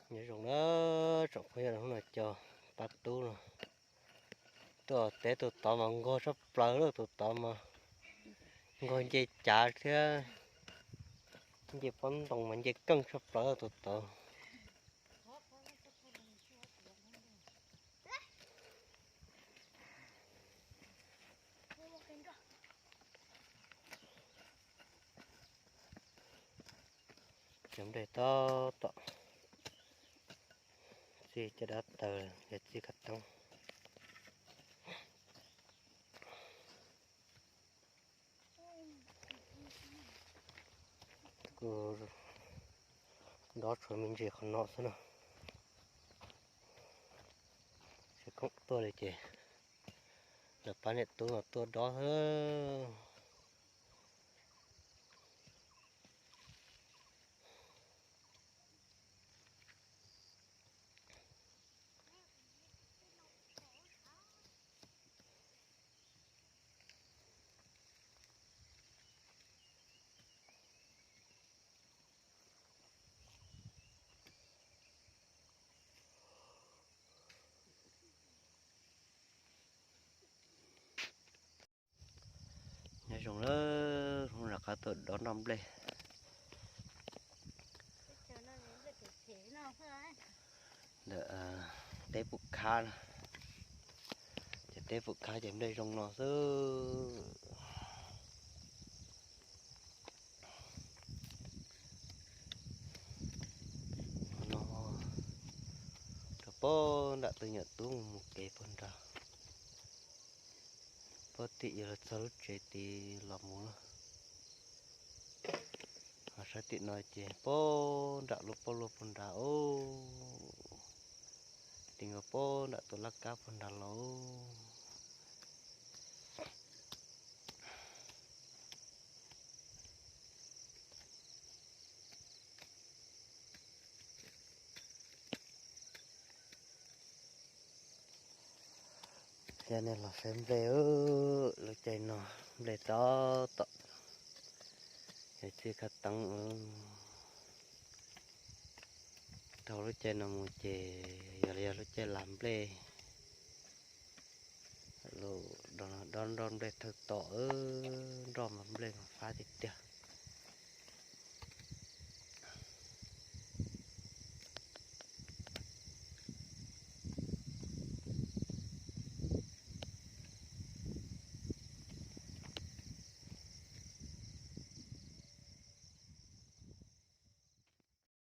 Nyob zoo na tsoom phooj ywg, hnub no cov pab tub no tuaj teb tus tod mas nquag tshaj plaws lawm, tus tod mas nquag nce cav thiab nce pob ntoo mas nce keej tshaj plaws tus tod. Cov nplej tab tom txij caj dab taws, yog txij khav teeb. Kuv dob tshuav me ntsis qhov no xwb na. Tsis khoom tuaj li ces lawv pab niam tub no tuaj dob xwb. Nyob zoo lawm, hnub no rov qab tuaj dob nroj nplej ntawm teb Pum Khab na. Ces teb Pum Khab ces nplej zoo no xwb. Qhov no rau puag nram tus nyuam tub mus kev puag nrad. Puag tim yuav los txog lub tsev tid los mus na. Ho sab tim no ces puag nram lub pob luaj puag nrad os. Tim nkaus puag nram tus laj kab puag nrad los. Coj nej los saib nplej, lub caij no nplej tab tom yog txij khav teeb. Dhau lub caij no mus ces yog li yog lub caij las nplej. Lub dob nroj nplej thawj tom, nroj mas nplej mas fab tiag tiag.